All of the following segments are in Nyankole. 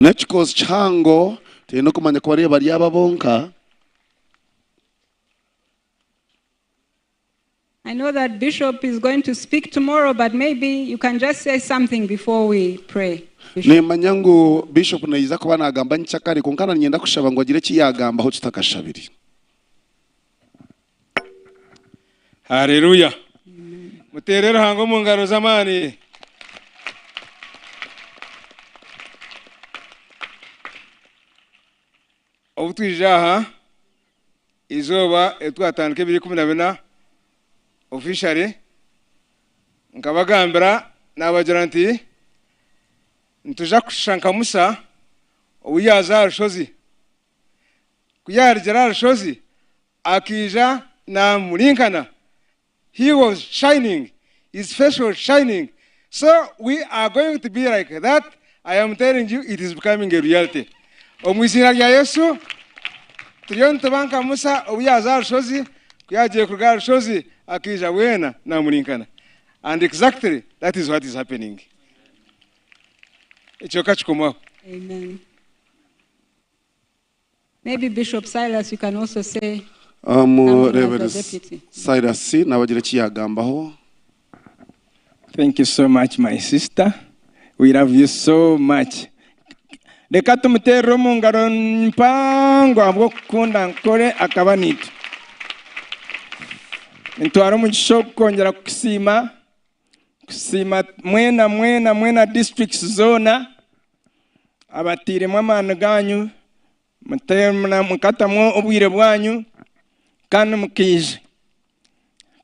N'ekikoosi kihango, twine okumanya ku bariyo bari aba bonka. I know that Bishop is going to speak tomorrow, but maybe you can just say something before we pray. Bishop. Nimanya ngu Bishop naija kuba nagamba nyikyakare, kwonka na niinyenda kushaba ngu agire eki yaagambaho tutakashabire. Haleluya! Muteere Ruhanga omu ngaro z'amaani. Obu twija aha eizooba eri twatandika ebiro 14 officially, nkabagambira naabagira nti nituja kushusha nka Musa obu yaaza aha rushozi. Ku yaarugire aha rushozi, akaija naamurinkana, he was shining, his face was shining, so we are going to be like that, I am telling you it is becoming a reality. Omu iziina rya Yesu, turiyo nituba nka Musa obu yaaza aha rushozi, ku yaagiire kuruga aha rushozi, akaija weena naamurinkana. And exactly that is what is happening. Ekyo kakikomaho. Amen. Maybe Bishop Silas you can also say something as the Omureeberezi deputy. Silas nawe agira eki yaagambaho. Thank you so much my sister we love you so much reka tumuterere omu ngaro mpango ahabw'okukunda Ankole akaba naitwe nitwara omugisha ogu kwongyera kukusiima kusiima mwena mwena mwena districts zoona abatairemu amaani gaanyu, mukatamu obwire bwanyu kandi mukaija.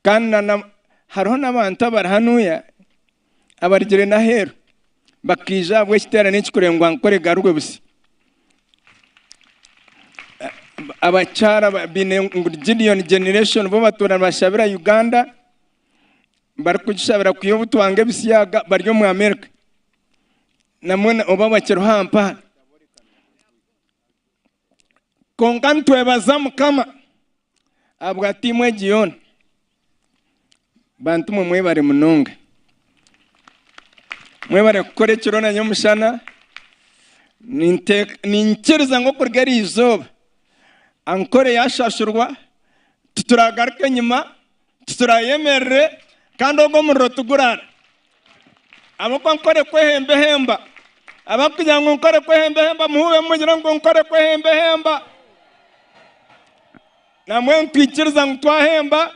Kandi na hariho n'abantu abari hanuya abarugire n'aheeru bakaija ahabw'ekiteerane eki kureba ngu Ankole egarurwe busya. Abakyara baine ngu Gideon generation bo batuura nibashabira Uganda barikugishabira kwiha obu twanga ebisiyaga bari omu America. Namwe oba bakiriho aha mpaha. Kwonka nitwebaza Mukama ahabwa tiimu egi yoona. Bantu mwe mwebare munonga. Mwebare kukora ekiro na nyomushana. Niinyikiriza ngu okuruga eri izooba Ankole yashashurwa tituragaruka enyima. Titurayemerere kandi ogwo omuriro tiguraara. Ahabw'okuba nkore kwehembehemba. Abarikugira ngu nkore kwehembehemba muhuube mugire ngu nkore kwehembehemba. Nambwenu nitwikiriza ngu twahemba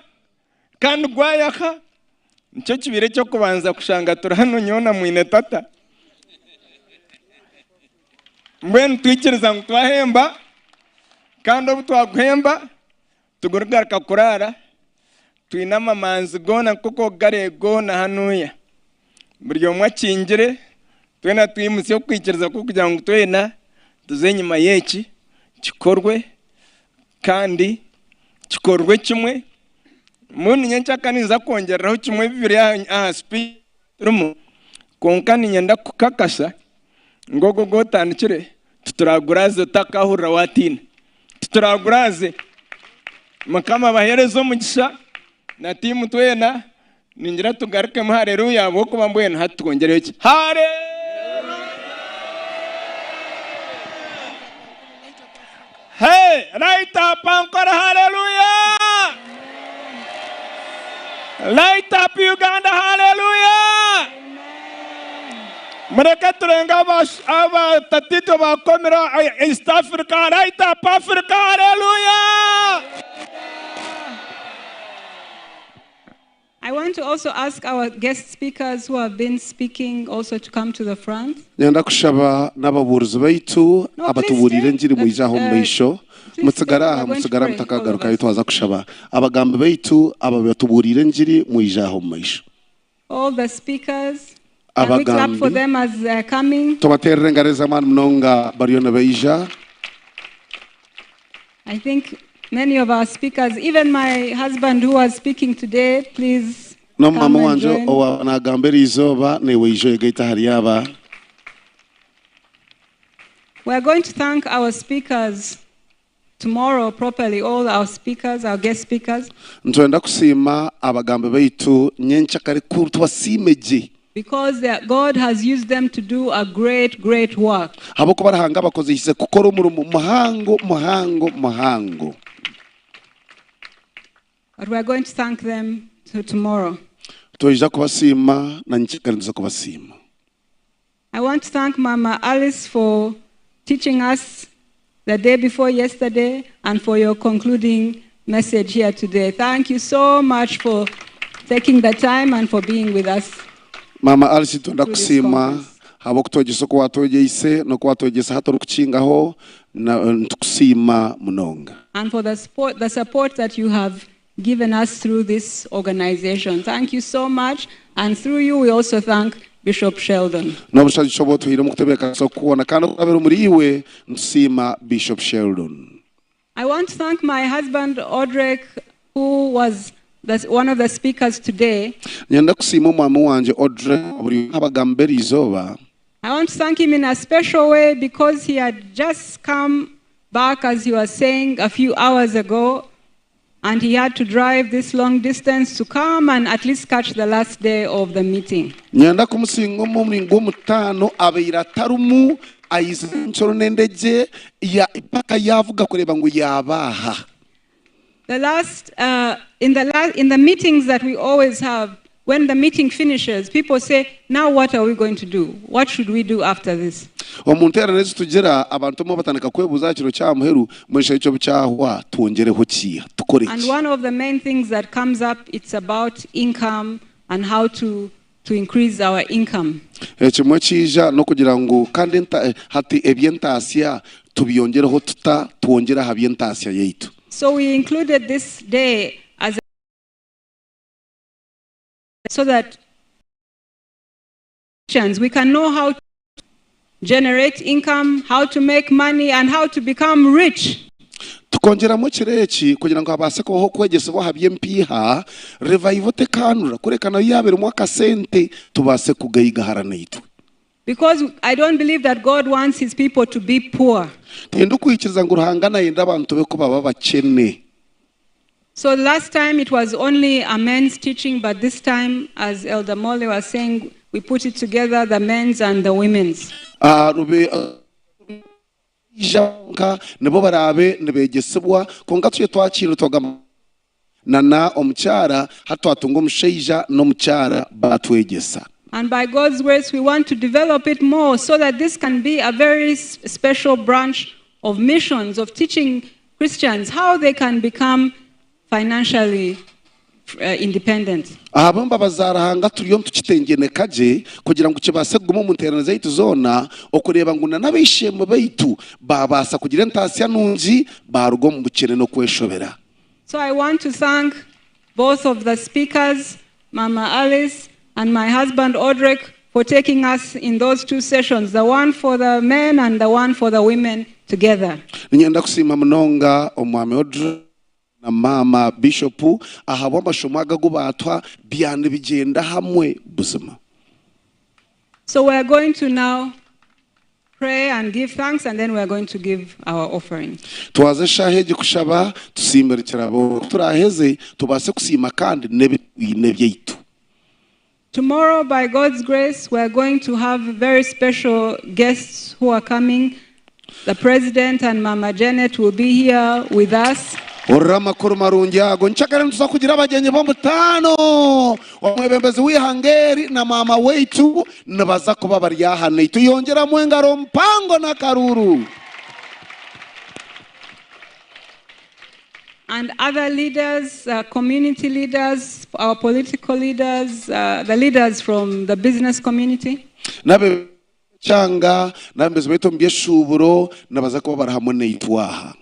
kandi gwayaka. Nikyo kibaire eky'okubanza kushanga turi hanu nyowe na mwine tata. Mbwenu nitwikiriza ngu twahemba kandi obu twaguhemba Tigurigaruka kuraara, twine amamanzi goona nk'oku ogare goona hanuya. Buri omwe akingire, twena twimutsye okwikiriza kw'okugira ngu twena tuze enyima y'eki kikorwe kandi kikorwe kimwe. Mbwenu nyenkya ninza kwongyereraho kimwe bibiri aha sipiiki turimu, kwonka niinyenda kukakasa ngu ogu ogu otandikire tituraguraze otakahurira watiina. Tituraguraze. Mukama abahereze omugisha na tiimu twena. Ningira tugarukemu hareruya ahabw'okuba mbwenu hati twongyereho ki? Hareruya! Hey, light up Ankole, hallelujah! Light up Uganda, hallelujah! Mureke turenge abatatitwe bakomire East Africa, light up Africa, hallelujah! I want to also ask our guest speakers who have been speaking also to come to the front. Nyenda kushaba n'ababuurizi baitu No, please abatubuuriire stay. engiri mwije aha omu maisho. Please stay. Mutsigare We aha, are going to mutsigare aha pray, all of mutakagarukayo us. twaza kushaba. Abagambi baitu abatubuuriire engiri mwije aha omu maisho. All the speakers. Can we clap for Abagambi. them as they are coming? Tubateerere engaro ez'amaani munonga bariyo nibaija. I think many of our speakers, even my husband who was speaking today, please come N'omumama and wangye join. owaaba naagamba eri izooba, naiwe ija oyegaite ahari aba. We are going to thank our speakers tomorrow properly, all our speakers, our guest speakers. Nitwenda kusiima abagambi baitu nyenkyakare ku tubasiime gye. Because they are- God has used them to do a great, great work. Ahabw'okuba Ruhanga abakozeise kukora omurimo muhango, muhango, muhango. But we are going to thank them to tomorrow. Twija kubasiima na nyekyakare nituza kubasiima. I want to thank Mama Alice for teaching us the day before yesterday and for your concluding message here today. Thank you so much for taking the time and for being with us. Maama Alice nitwenda Through this kukusiima conference. ahabw'okutwegyesa oku waatwegyeise n'oku waatwegyesa hati orikukingaho na- nitukusiima munonga. And for the support, the support that you have given us through this organization. Thank you so much. And through you, we also thank Bishop Sheldon. N'obushagiki obu otuhaire omu kutebeekanisa oku kwona kandi okurabira omuri iwe nitusiima Bishop Sheldon. I want to thank my husband, Audrey, who was the, one of the speakers today. Niinyenda kusiima omwami wangye Audrey buri abagamba eri izooba. I want to thank him in a special way because he had just come back, as he was saying a few hours ago, and he had to drive this long distance to come and at least catch the last day of the meeting. Niinyenda kumusinga omu muringo gw'omutaano abaire atarimu aizire enkiro n'endegye ya paka yaavuga kureeba ngu yaaba aha. The last, in, the last, in the meetings that we always have, when the meeting finishes, people say, Now what are we going to do? What should we do after this? Omu nteerane ezi tugira, abantu obumwe batandika kwebuuza aha kiro ky'aha muheru, mbwenu shi ekyo obu kyahwa twongyereho ki? Tukore And ki? one of the main things that comes up, it's about income and how to, to increase our income. Ekimwe ekiija n'okugira ngu kandi enta, hati eby'entaasya tubyongyereho tuta, twongyere aha by'entaasya yaitu. So we included this day as a so that we can know how to generate income, how to make money, and how to become rich. Tukongyeramu ekiro eki kugira ngu habaase kubaho okwegyesibwa aha by'empiiha, revival tekaanura kureka nayo yaaba erimu akasente tubaase kugaigahara naitwe. Because I don't believe that God wants his people to be poor. Tindikwikiriza ngu Ruhanga nayenda abantu be ku baba abakyene. So last time it was only a men's teaching, but this time, as Elder Mole was saying, we put it together, the men's and the women's. Aha rube abaishaija bonka nibo baraabe nibeegyesibwa, kwonka twiija twakiira twagamba na na omukyara, hati twatunga omushaija n'omukyara baatwegyesa. And by God's grace, we want to develop it more so that this can be a very special branch of missions, of teaching Christians how they can become financially independent. Ahabw'embabazi za Ruhanga turiyo nitukitengeneka gye kugira ngu kibaase kuguma omu nteerane zaitu zoona okureeba ngu na n'ab'eishe-emwe baitu baabaasa kugira entaasya nungi baaruga omu bukyene n'okweshobera. So I want to thank both of the speakers, Mama Alice and my husband Audrey, for taking us in those two sessions, the one for the men and the one for the women together. Niinyenda kusiima munonga Omwami Audrey na Maama Bishop ahabw'amashomo aga agu baatuha byaba nibigyenda hamwe buzima. So we are going to now pray and give thanks, and then we are going to give our offering. Twaza eshaaha egi kushaba tusiime Rukiraboona. Ku turaaheze tubaase kusiima kandi n'ebi twine byaitu. Tomorrow, by God's grace, we are going to have very special guests who are coming. The President and Mama Janet will be here with us. Hurira amakuru marungi ago! Nkyakare nituza kugira abagyenyi b'omutaano. Omwebembezi w'eihanga eri na maama waitu nibaza kuba bari aha naitwe. Yongyeramu engaro mpango n'akaruuru. And other leaders, community leaders, our political leaders, the leaders from the business community. N'abeebembezi b'ekyanga n'abeebembezi baitu omu by'eshuuburo nibaza kuba bari hamwe naitwe aha.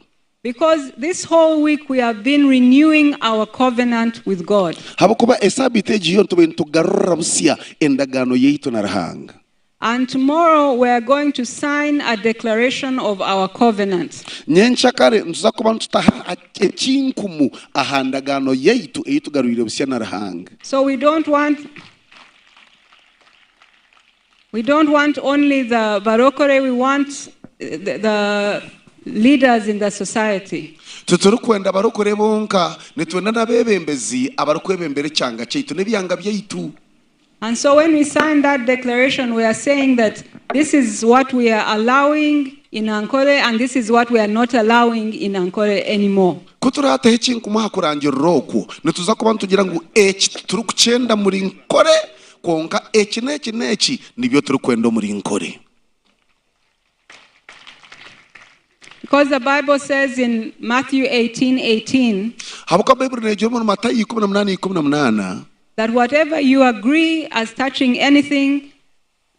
Because this whole week we have been renewing our covenant with God. Ahabw'okuba esaabiiti egi yoona tubaire nitugarura busya endagaano yaitu na Ruhanga. And tomorrow we are going to sign a declaration of our covenant. Nyenkyakare nituza kuba nitutaha ekinkumu aha ndagaano yaitu ei tugarwire busya na Ruhanga. So we don't want we don't want only the barokore, we want the, the leaders in the society. Titurikwenda barokore bonka, nitwenda n'abeebembezi abarikwebembera ekyanga kyaitu n'ebyanga byaitu. And so when we sign that declaration, we are saying that this is what we are allowing in Ankole and this is what we are not allowing in Ankole anymore. Ku turaateho ekinkumu aha kurangirira okwo, nituza kuba nitugira ngu eki titurikukyenda muri Nkore, kwonka eki n'eki n'eki nibyo turikwenda omuri Nkore. Because the Bible says in Matthew 18:18 Ahabw'okuba Baiburi neegira omuri Matayo 18:18. That whatever you agree as touching anything,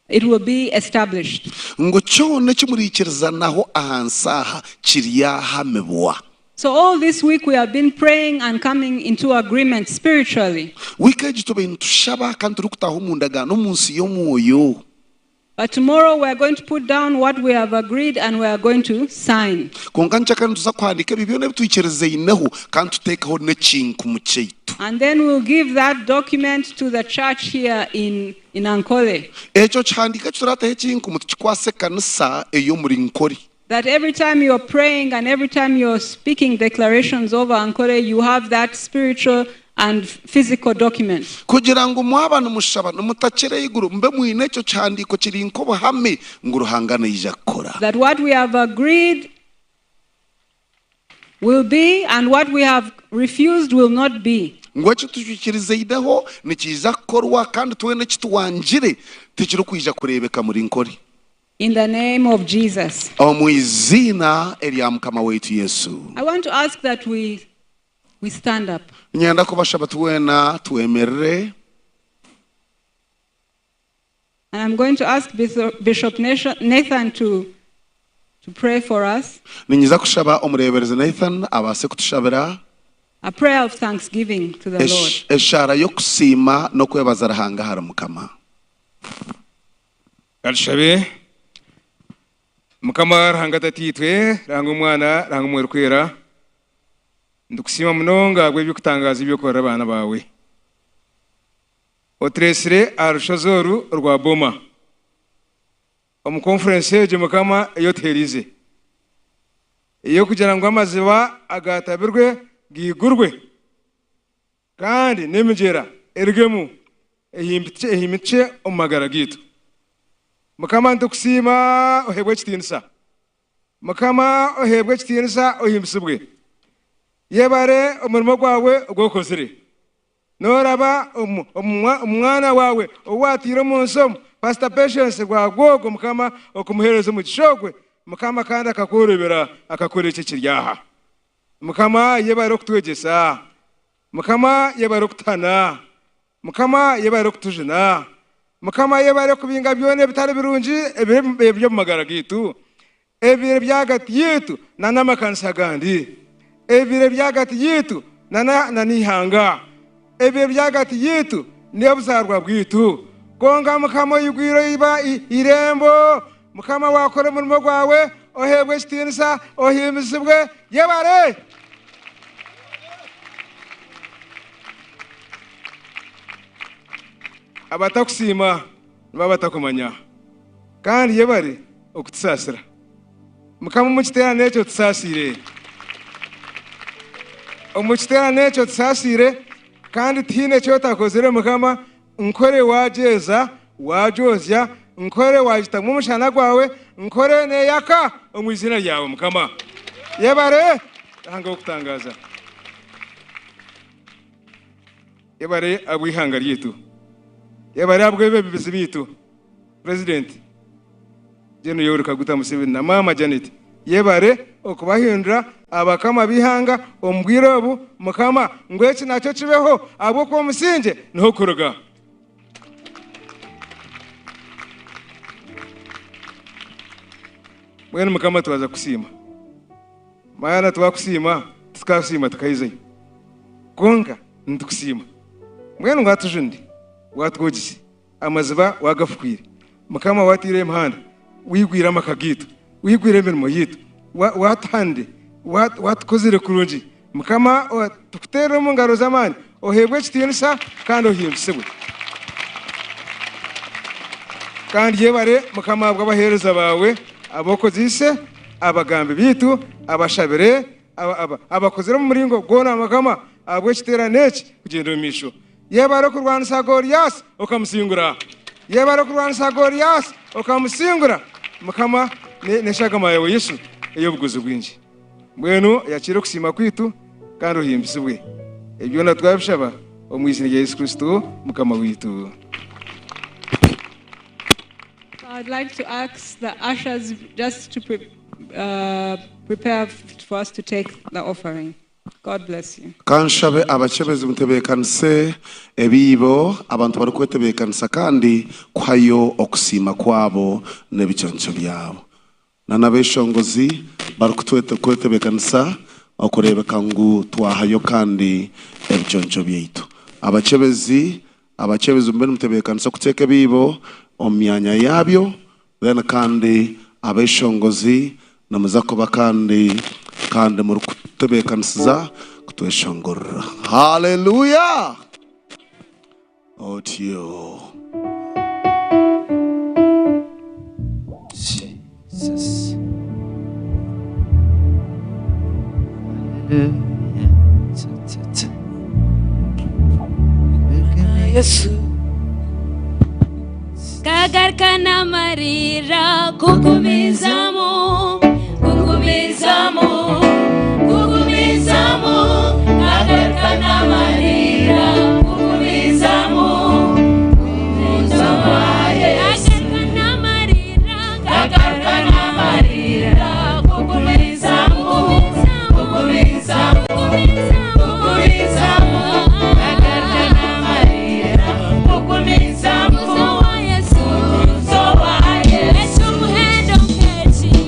it will be established. Ngu kyona eki muriikirizanaho ahansi aha kiryahamibwa. So all this week we have been praying and coming into agreement spiritually. Wiiki egi tubaire nitushaba kandi turikutaaha omu ndagaano omu nsi y'omwoyo. But tomorrow we are going to put down what we have agreed and we are going to sign. Kwonka nkyakare nituza kuhandiika ebyo byona ebi twikirizaineho kandi tuteekeho n'ekinkumu kyaitu. And then we'll give that document to the church here in in Ankole. Ekyo kihandiiko eki turaateho ekinkumu tukikwase ekanisa ey'omuri Nkore. That every time you're praying and every time you're speaking declarations over Ankole, you have that spiritual and physical document. Kugira ngu mwaba nimushaba nimutakira eiguru, mube mwine ekyo kihandiiko kiri nk'obuhame ngu Ruhanga naija kukora. That what we have agreed will be and what we have refused will not be. Ngu eki tuhikirizaineho nikiija kukorwa kandi twena eki twangire tikirikwija kureebeka muri Nkore. In the name of Jesus. Omu iziina erya Mukama waitu Yesu. I want to ask that we, we stand up. Niinyenda kubashaba twena twemerere. And I'm going to ask Bishop Nathan to, to pray for us. Niinyija kushaba Omureeberezi Nathan abaase kutushabira. A prayer of thanksgiving to the Lord. Eshaara y'okusiima n'okwebaza Ruhanga ahari Mukama. Ka tushabe. Mukama Ruhanga Tataitwe, Ruhanga Omwana, Ruhanga Omwoyo Orikwera, nitukusiima munonga ahabw'eby'okutangaaza ebi orikukorera abaana baawe. Otureetsire aha rushozi oru orwa Boma. Omu konfurensi egyo Mukama ei otuheereize, ey'okugira ngu amaziba agaatabirwe gaigurwe kandi n'emigyera erugemu ehimbikye omu magara gaitu. Mukama nitukusiima oheebwe ekitiinisa. Mukama oheebwe ekitiinisa ohimbisibwe. Yebare omurimo gwawe ogu okozire. Nooraba omu mwana waawe ou waataire omu nsi omu, Pastor Patience Rwagwogo, Mukama okumuheereza omugisha ogwe, Mukama kandi akakworobera akakora eki ekiri aha. Mukama yebare okutwegyesa. Mukama yebare okutuhana. Mukama yebare okutujuna. Mukama yebare kubinga byona ebitari birungi ebiri omu magara gaitu. Ebiro by'ahagati yaitu na n'amakanisa agandi, ebiro by'ahagati yaitu na na n'eihanga, ebiro by'ahagati yaitu n'obuzaarwa bwaitu. Kwonka Mukama oigwire eiba eirembo, Mukama waakora omurimo gwawe, oheebwe ekitiinisa, ohimbisibwe. Yebare! Abatakusiima nibaba batakumanya. Kandi yebare okutusaasira. Mukama omu kiteerane ekyo otusaasiire. Omu kiteerane ekyo otusaasiire kandi tihaine eki otakozire Mukama, nkore waagyeza, waagyozya, nkore waagitamu omushana gwawe, nkore neeyaka omu iziina ryawe Mukama. Yebare Ruhanga w'okutangaaza. Yebare ahabw'eihanga ryaitu. Yebare ahabw'ebebembezi baitu. President Gen Yoweri Kaguta Museveni na Maama Janet yebare okubahindura abakama b'eihanga omu bwire obu Mukama ngu eki nakyo kibeho ahabw'okuba omusingye niho kuruga. Mbwenu Mukama twaza kukusiima. Maana twakusiima titukakusiima tukaizayo kwonka nitukusiima. Mbwenu ngu atujunire watwogize. Amaziba waagafukwire, Mukama, waataire emihanda, waigwire amaka gaitu, waigwire emirimo yaitu, waatuhanire, waatukozire kurungi. Mukama, tukuteerere omu ngaro z'amaani, oheebwe ekitiinisa kandi ohimbisibwe. Kandi yebare, Mukama, ahabw'abaheereza baawe abu okozeise, abagambi baitu, abashabire, abakozire omu muringo gwona, Mukama, ahabw'ekiteerane eki kugyenda omu maisho. Yebare okurwanisa Goliasi okamusingura. Yebare okurwanisa Goliasi okamusingura. Mukama n'eshagama yawe Yesu ey'obuguzi bwingi. Mbwenu yakiire okusiima kwaitu kandi ohimbisibwe. Ebi byona twabishaba omu izina rya Yesu Kristo Mukama waitu. I'd like to ask the ushers just to prepare for us to take the offering. God bless you. Kanshabe abakyebezi mutebeekanise ebiibo abantu barikwetebeekanisa kandi kuhayo okusiima kwabo n'ebiconco byabo. N'abeshongozi barikutwetebeekanisa okureebeka ngu twahayo kandi ebiconco byaitu. Abakyebezi abakyebezi mube nimutebeekanisa okuteeka ebiibo omu myanya yaabyo then kandi abeshongozi nimuza kuba kandi kandi murikutebeekanisiza kutweshongorera. Haleluya! Otyo. Jesus. Hallelujah. Ta, ta, ta. Yesu. Kagaruka n'amarira kugumizamu kugumizamu kugumizamu kagaruka n'amarira kugumizamu kagaruka n'amarira kagaruka n'amarira kugumizamu kugumizamu kugumizamu kagaruka n'amarira kugumizamu. Yesu.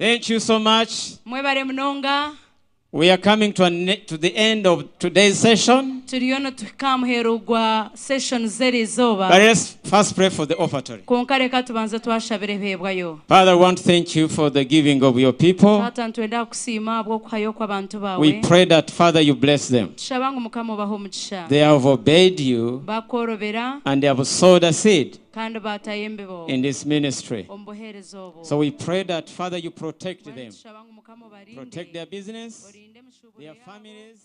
Thank you so much. Mwebare munonga. We are coming to, an, to the end of today's session. Turiyo nituhika aha muheru gwa session z'eri izooba. But let's first pray for the offertory. Kwonka reka tubanze twashabira ebiheebwayo. Father, we want to thank you for the giving of your people. Taata nitwenda kukusiima ahabw'okuhayo kw'abantu We baawe. pray that, Father, you bless them. Tushaba ngu Mukama obahe omugisha. They have obeyed you Bakworobera and they have sowed a seed kandi baatayo embibo in this ministry. omu buheereza obu. So we pray that, Father, you protect Mbwenu them, tushaba ngu Mukama obarinde, protect their business, orinde emishuuburo their yaabo. families.